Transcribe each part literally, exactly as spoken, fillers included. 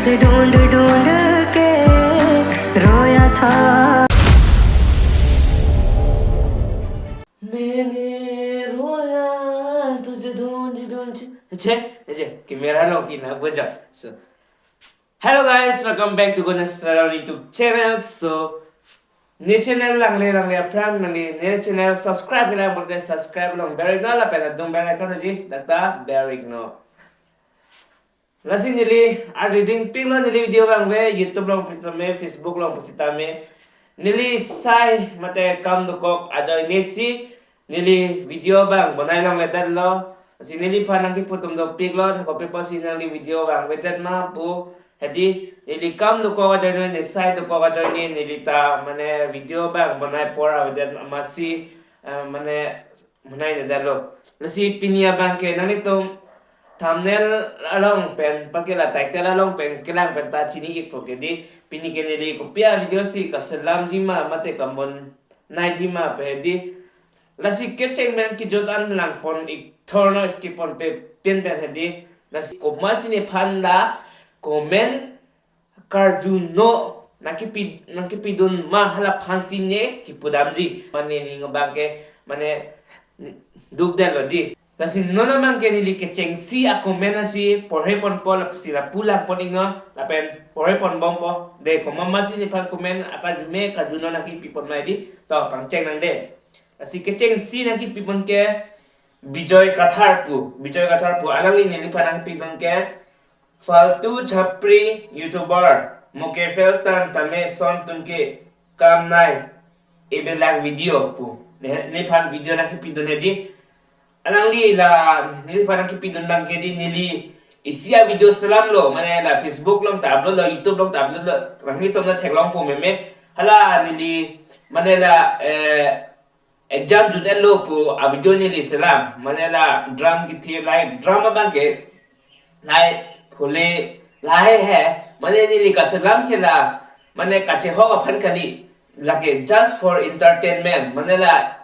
तुझे ढूंढ ढूंढ के रोया था। मैंने रोया तुझे ढूंढ ढूंढ। Che, che, camera along pina boja. So, hello guys, welcome back to Ganesh Teron YouTube channel. So, ne channel langle langle aphrang nangli ne channel subscribe lang bote subscribe long beriknon lapen adung bell icon ji dakta beriknon. Lasi neli a reading pik lo neli video abang ave YouTube along pusitame Facebook along pusitame. Neli sai mate kam dokok ajoine si neli video abang bonai longledet lo. Lasi neliphan nangkipu atum dopik lo, kopi apotsi nangli video abang avedet ma pu. Hedi neli kam dokok ajoine, ne sai dokok ajoine, neli ta mane video abang bonai apor avedet amatsi, eh, mane bonai nedet lo. Lasi pini abang ke nanglitum thumbnail along pen, pake la title along pen kelang pen ta chini-ikpo ke di. Pini ke neli kopi a video si kaselamji ma mate kambonai ji ma pu hedi. Lasi kecheng pen kejut an langpon ik thorno skip ponpe pin pen hedi. Lasi komatsi nephan la comment karjuno nangkipi, nangkipidun ma hala aphansi ne kipudamji. Mane ning abang ke mane dukdet lo di. Lasi non abang ke neli kechengsi a comment asi porhe ponpo, lasi lapu langpon iknon lapen porhe ponbompo. De komatsi nephan comment akarju me karjuno nangkipi pon ma di. To pangcheng nang de. Lasi kechengsi nangkipi pon ke Bijoy Kathar pu, Bijoy Kathar pu alangli neliphan nangkipi pon ke Faltu chapri YouTuber, mo ke fel tan tame son tun ke kam nai, ebelak video pu. Ne, neliphan video nangkipidun hedi. Alangli la, neliphan nangkipidun abang ke di neli isi a video selam lo, mane la Facebook along ta upload lo, YouTube along ta upload lo, nanglitum ta theklongpo meme. Hala neli, mane la, eh, exam jut-et lo pu a video neli selam, mane la drum kithir lahai, drum abang ke lahai phule lahai he, mane neli kaselam ke la, mane kachehok aphan kali, lake just for entertainment, mane la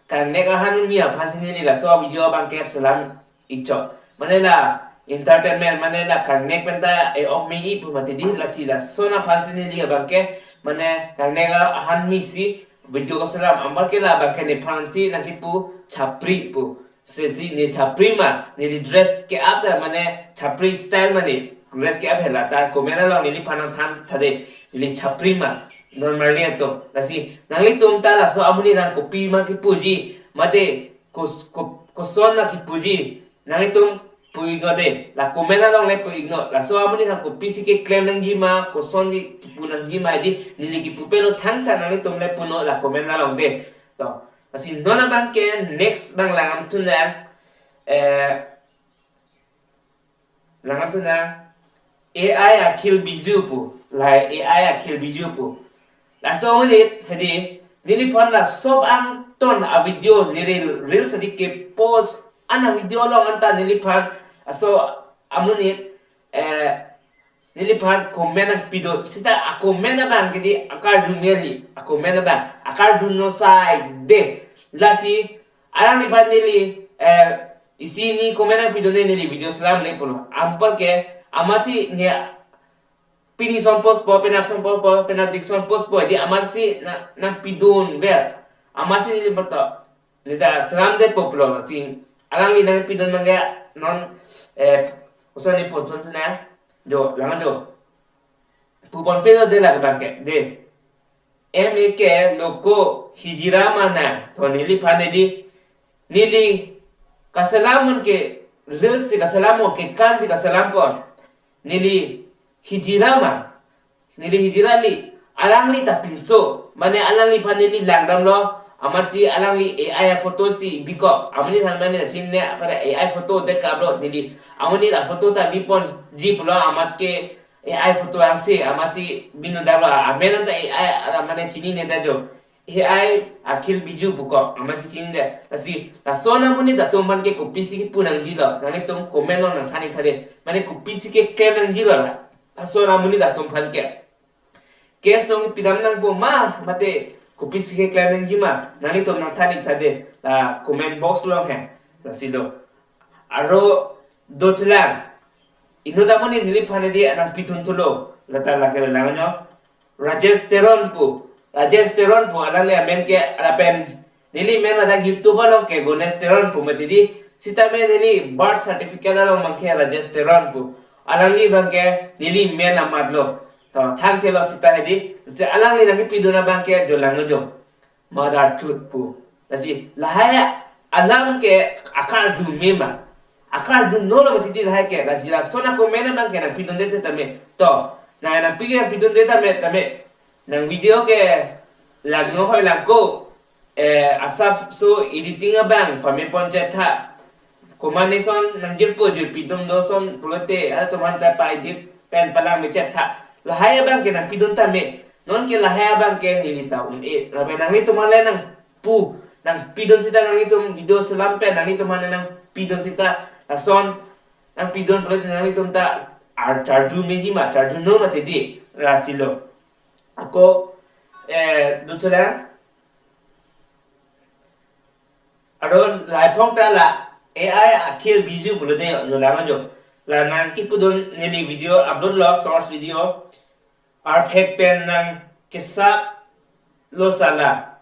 kangnek ahan mi aphansi neli laso video abang ke selam ikchot. Mane la entertainment, mane la kangnek pen ta e-ok me-i pu mati di, lasi lason aphansi neli abang ke, mane kangnek ahan mi si video kaselam, anparke la abang ke nephan si nangkipu chapri pu. Sesi ne chapri ma, neli dress ke-ap ta mane chapri style mane dress ke-ap hela ta comment along neliphan nangthan tha de, neli chapri ma, non marli atum. Lasi nanglitum ta laso amonit nang kopi ma kipuji, mate kos-, ko-, koson ma kipuji, nanglitum pu iknon de, la comment along le pu iknon. Laso amonit nang kopisi keklem nangji ma, kosonsi kipu nangji ma di, neli kipupe lo thangta nanglitum le punon la comment along de. To, lasi non abang ke next abang langdamthu nang, eh, langdamthu nang, A I Akhil Biju pu, lahai A I Akhil Biju pu. Laso amonit hedi, neliphan la sop angton a video, ne reel, reel sadi ke post an a video along anta neliphan, laso amonit, eh, neliphan comment nangpidun. Seta a comment abang ke di akarju me kali, a comment abang akarjuno sai de. Lasi alangliphan neli, eh, isi hini comment nangpidun ne neli video selam le pulo. Anparke amatsi ne pini son postpo, penap son postpo, penap dik son postpo, di amatsi na, nangpidunver. Amatsi neli beto, neta selamdetpo pulo, si alangli nangpidun abang ke non, eh, koson ne postpone na, jo, lang jo. Pu ponpe lo de la abang ke, de. M A K Loko Hijira ma nang, to neliphan hedi, neli kaselam an ke, reels si kaselam o, kekan si kaselam pon. Neli Hijira ma, neli Hijira li, alangli ta pinso, mane alangliphan neli langdamlo, amatsi alangli A I a photo si bikok, amonit aphan mane chinine pada A I photo det ka-upload, neli amonit a photo ta biponji pulo, amat ke A I photo angse, amatsi binodamlo, amen anta A I, ala mane chinine det jo. A I Akhil Biju pu ko, amatsi chinine det. Lasi, lason amonit atum aphan ke kopisi kipu nangjilo, nanglitum comment along nangthan ik tha de. Mane kopisi keklem nangjilo la, lason amonit atum aphan ke. Case nangpidam nangpo ma, mate kopisi keklem nangji ma, nanglitum nangthan ik tha de, la comment box along he, lasi lo. Aro dothulang. Inut amonit neliphan hedi nangpidun thulo. Lata lake langno. Rajesh Teron pu. Rajesh Teron pu alangli amen ke lapen neli men ladak YouTube along ke Ganesh Teron pu mati hedi. Sitame neli birth certificate along abangke Rajesh Teron pu. Alangli abangke neli men amat lo. To, thangthelo sita hedi. Je alangli nangkepidun abangke jo langno jo. Mother chut pu. Lasi lahai alam ke akarju mema. Akarju nolo mati hedi lahai ke. Lasi lason a-comment abangke nangpidunde tame. To, nang nangpi nangpidunde tame tame. Nang video ke langno hoi langko. Eh, asapso editing abang pamepon chetha. Kombination nangjirpo jirpi atum do ason pulote, atum anta pa-edit pen palang mechetha. Lahai abangke nangpidun tame. Nonke lahai abangke neli ta un-e. Lapen nanglitum ale nangpu, nangpidun sita nanglitum video selam pen nanglitum ale nangpidun sita lason nangpidun pulote nanglitum ta ar charju meji ma, charjuno mati hedi, lasilo. Ako, eh, duthulang. Aro laipong ta la A I akhil biju pulote jo langno jo. La nangkepudun neli video upload lo, shorts video. Arphek pen nangkesap lo sala.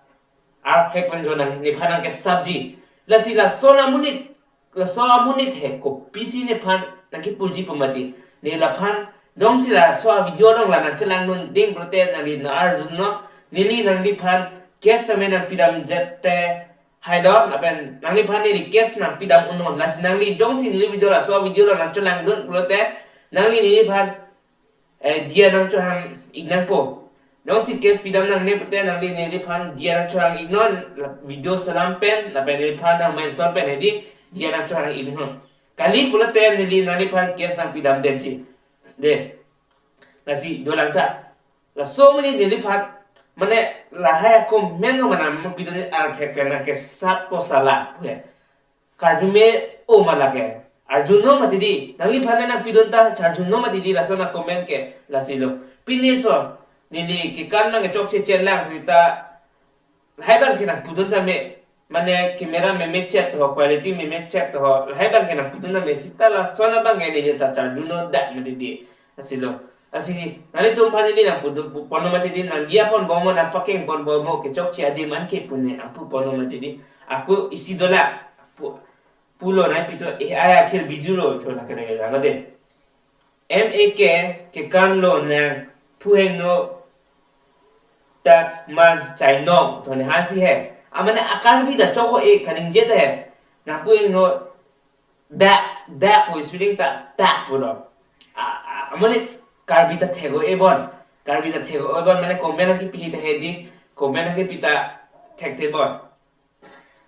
Arphek pen jo nang nephan nangkesapji. Lasi lason amonit, lason amonit he kopisi nephan nangkepuji pu mati. Ne laphan jongsi laso a-video along la nangchelangdun ding pulote nangli nang-arjuno. Neli nangliphan case tame nangpidamdet te hailo, lapen nangliphan neli case nangpidam unnon. Lasi nangli jongsi neli video laso video along nangchelangdun pulote nangli neliphan, eh, diya nangchohang ik nangpo. Jongsi case pidam nangne pulote nangli neliphan diya nangchohang iknon, la video selam pen, lapen neliphan nang mention pen hedi diya nangchohang iknon. Kali pulote neli nangliphan case nangpidamdetji. De. Lasi dolang ta. Laso amonit neliphan, mane lahai a-comment no mana mapidun arphek pen nangkesap po sala pu he. Karju me-o ma lake. Arjuno mati hedi. Nangliphan le nangpidun ta charjuno mati hedi lason a-comment ke, lasilo. Pini so neli kekan nangkechokche chelang rita. Lahai abangke nangpudun tame. Mane camera meme chet ho, quality meme chet ho. Lahai abangke nangpudun tame. Sita lason abangke neli ta charjuno dak mati hedi. Lasilo. Lasi nanglitum aphan neli nangpudun pu-, ponlo mati hedi, nangdiya ponbomlo, nangpakeng ponbomlo, kechokche adim anke pu ne nangpu ponlo mati hedi. Ako isi dolang. Pu-, pulo nangpi to A I akhil biju lo, jo lake nang langde. M A K kekan lo nang phuheng no dak man chainong to ne hansi he. Amane a-Karbi ta chok ho e kaningje ta he. Nang phuheng no dak, dak pu spelling ta dak pulo. A, a, amane Karbi ta thek-o e bon. Karbi ta thek-o e bon, mane comment nangkepi ta hedi, comment nangkepi ta thekthe bon.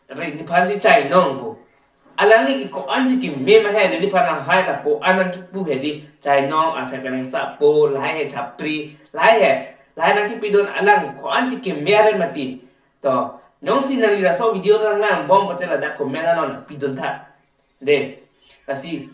Re nephansi chainong pu. Alangli ke ko-ansi keme ma he, neliphan lahai lapu-an nangkepu hedi, chainong, arphek pen nangkesap po, lahai he chapri, lahai he, lahai nangkepidun alang ko-ansi keme aren mati. To, jongsi nangli laso video lang langbom pulote ladak comment along nangpidun tha. De, lasi.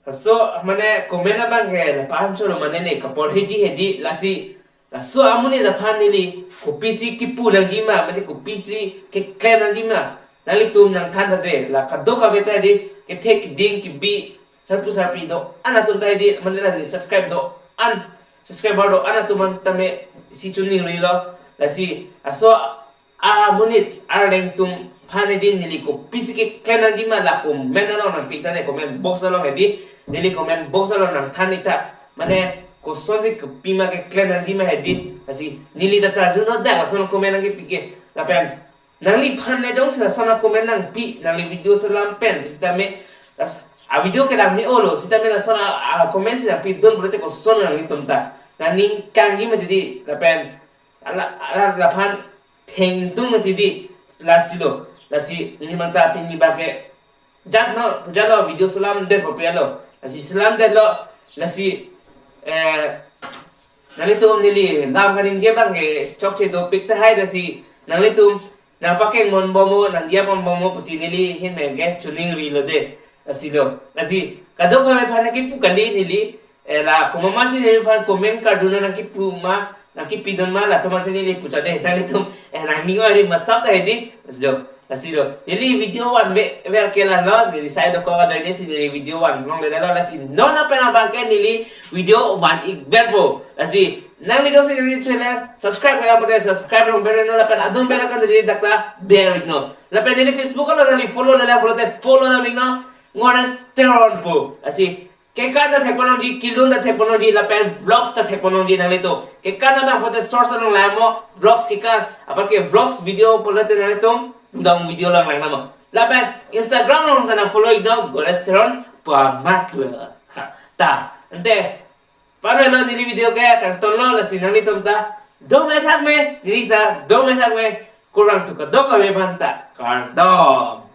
Laso mane comment abangke lapu-an cholo mane ne kaporheji hedi, lasi laso amonit aphan neli kopisi kipu nangji ma, mane kopisi keklem nangji ma. Nanglitum nangthan tha de, la kadokave ta hedi, kethek keding kebi, sarpo sarpi do-an atum ta hedi, mane la ne subscribe do-an, subscriber do-an atum an tame isi choningrilo, lasi laso amonit arleng atum aphan hedi neli kopisi keklem nangji ma la comment along nangpi tha ne, comment box along hedi, neli comment box along nangthan ik tha, mane kosonsi kepi ma keklem nangji ma hedi, lasi neli ta charjuno dak lason comment nangkepi ke, lapen nangliphan le jongsi lason a-comment nangpi, nangli video selam pen, sitame las-, a-video ke lang me-o lo, sitame lason a, a-comment si nangpidun pulote koson nanglitum ta nangning kangji mati hedi, lapen ala, ala laphan thengtung mati hedi, lasilo, lasi neli manta pini abangke jat no, pujalo, video selamdet po pujalo, lasi selamdetlo, lasi, eh, nanglitum neli lam kaningje abangke chokche dopik tahai, lasi nanglitum nangpakeng ponbomlo, nangdiya ponbomlo pusi neli ahin pen ke choningrilo de, lasilo, lasi kadokave aphan nangkepu kali neli, eh, la komat masi neliphan comment karjuno nangkepu ma, nangkepidun ma, latum masi neli pu tha de, nanglitum, eh, nangning ori masap ta hedi, lasi do. Lasi lo, neli video van ve ver ke la lo, neli sai dokok ajoine si neli video van longle lo, lasi non apen abang ke neli video van ik verpo. Lasi nangli do si neli channel subscribe kaya pute subscribe long ver non lapen adung bell icon doji dak ta ver ik non. Lapen neli Facebook lo nangli follow le lang pulote follow dam ik non. Gonesh Teron pu. Lasi kekan ta thekponlongji, kelun ta thekponlongji, lapen vlogs ta thekponlongji nanglitum. Kekan abang pute source along lamo vlogs kekan, apar ke vlogs video pulote nanglitum dong video lang lang namo. Lapen Instagram along ta nang follow ik non Gonesh Teron pu amat lo. Ha, ta, ante, pamelo neli video ke kangtonlo, lasi nanglitum ta dome thakme, neli ta dome thakme, kurang tu kadokave aphan ta kardom.